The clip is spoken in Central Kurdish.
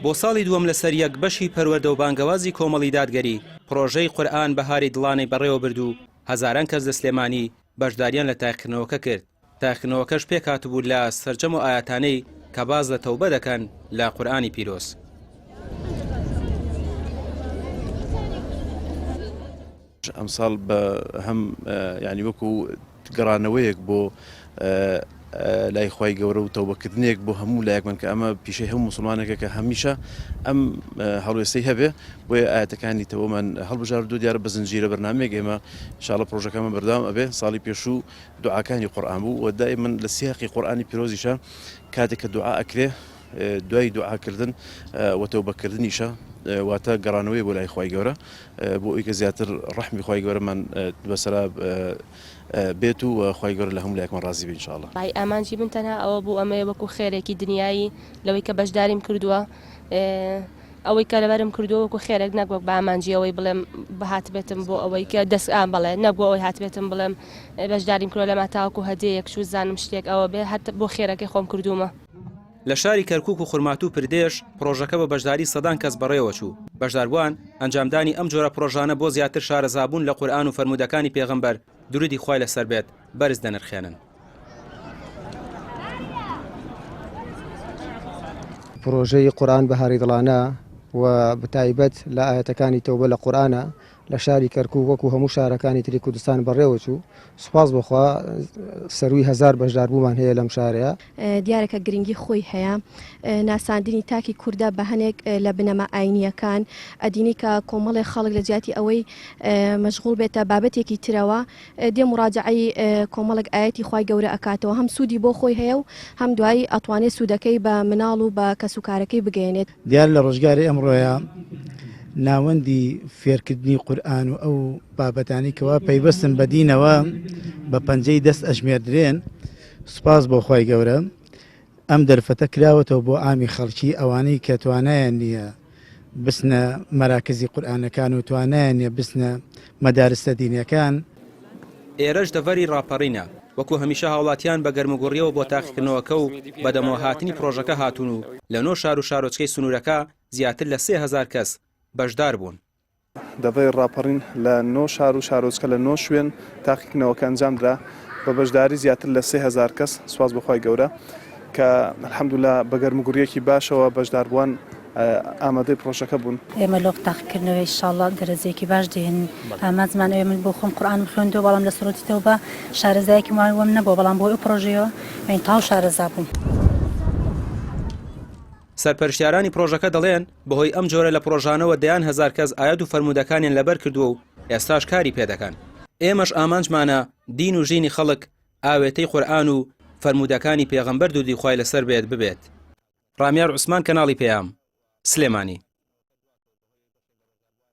بۆ ساڵی دووەم لەسەر یەک بەشی پەروەردە و بانگەوازی کۆمەڵی دادگەری پڕۆژەی قورئان بەهاری دڵانەی بەڕێوەبرد و هەزاران کەس لە سلێمانی بەشداریان لە تاقیکردنەوەکە کرد، تاقیکردنەوەکەش پێکهاتبوو لە سەرجەم ئەو ئایەتانەی کە باس لە تەوبە دەکەن لە قورئانی پیرۆز. ئەمساڵ بە هەم یانی وەکو گەڕانەوەیەک بۆ لای خوای گەورە و تەوبەکردنێک بۆ هەموو لایەکمان کە ئەمە پیشەی هەموو موسڵمانێکە کە هەمیشە ئەم هەڵوێستەی هەبێ بۆیە ئایەتەکانی تەوەمان هەڵبژاردووە دیارە بە زنجیرە بەرنامەیەک ئێمە ئینشاڵڵا پرۆژەکەمان بەردەوام ئەبێ ساڵی پێشوو دوعاکانی قورئان بوو و دائیمەن لە سیاقی قورئانی پیرۆزیشە کاتێک کە دوعا ئەکرێ دوای دوعاکردن و تەوبەکردنیشە واتە گەڕانەوەی بۆ لای خوای گەورە بۆ ئەوی کە زیاتر ڕەحمی خوای گەورەمان بەسەرا بێت و خوای گەورە لە هەموو لایەکمان ڕازی بێ ان شاء اللە. وەڵایی ئامانجی من تەنها ئەوە بوو ئەمەیە وەکو خێرێکی دنیایی لەوەی کە بەشداریم کردووە ئەوەی کە لەبەرم کردووە وەکو خێرێک نەک وەک بە ئامانجی ئەوەی بڵێم هاتبێتم بۆ ئەوەی کە دەست ئا بەڵێ نەک بۆ ئەوەی هاتبێتم بڵێم بەشداریم کردووە لەما تاوەکو هەدیەیەک چوزانم شتێک ئەوە بێ هەر بۆ خێرەکەی خۆم کردوومە. لە شاری کەرکوک و خورماتوو و پردێش پڕۆژەکە بە بەشداری سەدان کەس بەڕێوەچوو، بەشداربووان ئەنجامدانی ئەم جۆرە پڕۆژانە بۆ زیاتر شارەزابوون لە قورئان و فەرموودەکانی پێغەمبەر درودی خوای لەسەر بێت بەرز دەنرخێنن. پڕۆژەی قورئان بەهاری دڵانە و بەتایبەت لە ئایەتەکانی تەوبە لە قورئانە لە شاری کەرکوک وەکو هەموو شارەکانی تری کوردستان بەڕێوەچوو، سوپاس بۆ خوا سەرووی هەزار بەشداربوومان هەیە لەم شارەیا. دیارە کە گرنگی خۆی هەیە ناساندنی تاکی کوردە بە هەنێک لە بنەما ئاینییەکان، ئەدینی کە کۆمەڵێک خەڵک لە جیاتی ئەوەی مەشغوڵ بێتە بابەتێکی ترەوە دێ موڕاجەعەی کۆمەڵێک ئایەتی خوای گەورە ئەکاتەوە هەم سوودی بۆ خۆی هەیە و هەم دوایی ئەتوانێ سوودەکەی بە مناڵ و بە کەسوکارەکەی بگەیەنێت. دیارە لە ڕۆژگاری ئەمڕۆیا ناوەندی فێرکردنی قورئان و ئەو بابەتانەی کەوا پەیوەستن بە دینەوە بە پەنجەی دەست ئەژمێردرێن، سوپاس بۆ خوای گەورە ئەم دەرفەتە کراوەتەوە بۆ عامی خەڵکی ئەوانەی کە توانایان نییە بچنە مەراکزی قورئانەکان و توانایان نییە بچنە مەدارسە دینیەکان. ئێرەش دەڤەری ڕاپەڕینە، وەکو هەمیشە هاوڵاتیان بە گەرموگوڕییەوە بۆ تاقیکردنەوەکە و بەدەمەوەهاتنی پڕۆژەکە هاتوون و لە نۆ شار و شارۆچکەی سنوورەکە زیاتر لە 3000 کەس بەشدار بوون. دەڤەری ڕاپەڕین لە نۆ شار و شارۆچکە لە نۆ شوێن تاقیکردنەوەکە ئەنجامدرا بە بەشداری زیاتر لە 3000 کەس، سوپاس بۆ خوای گەورە کە الحمدللە بە گەرموگوڕییەکی باشەوە بەشداربووان ئامادەی پڕۆژەکە بوون. ئێمە لۆ تاقیکردنەوەی ئیشاڵڵا دەرەجەیەکی باش دێنین ئامانجمان ئەوەیە من بۆ خۆم قورئانم خوێندووە بەڵام لە سورەتی تەوبە شارەزایەکی وام نەبووە بەڵام بۆ ئەو پڕۆژەیەوە یانی تەواو شارەزا بووم. سەرپەرشتیارانی پڕۆژەکە دەڵێن، بەهۆی ئەم جۆرە لە پڕۆژانەوە دەیان هەزار کەس ئایەت و فەرموودەکانیان لەبەر کردووە و ئێستاش کاری پێدەکەن. ئێمەش ئامانجمانە دین و ژینی خەڵک ئاوێتەی قورئان و فەرموودەکانی پێغەمبەر دروودی خوای لەسەر بێت ببێت. ڕامیار عوسمان کەناڵی پەیام، سلێمانی.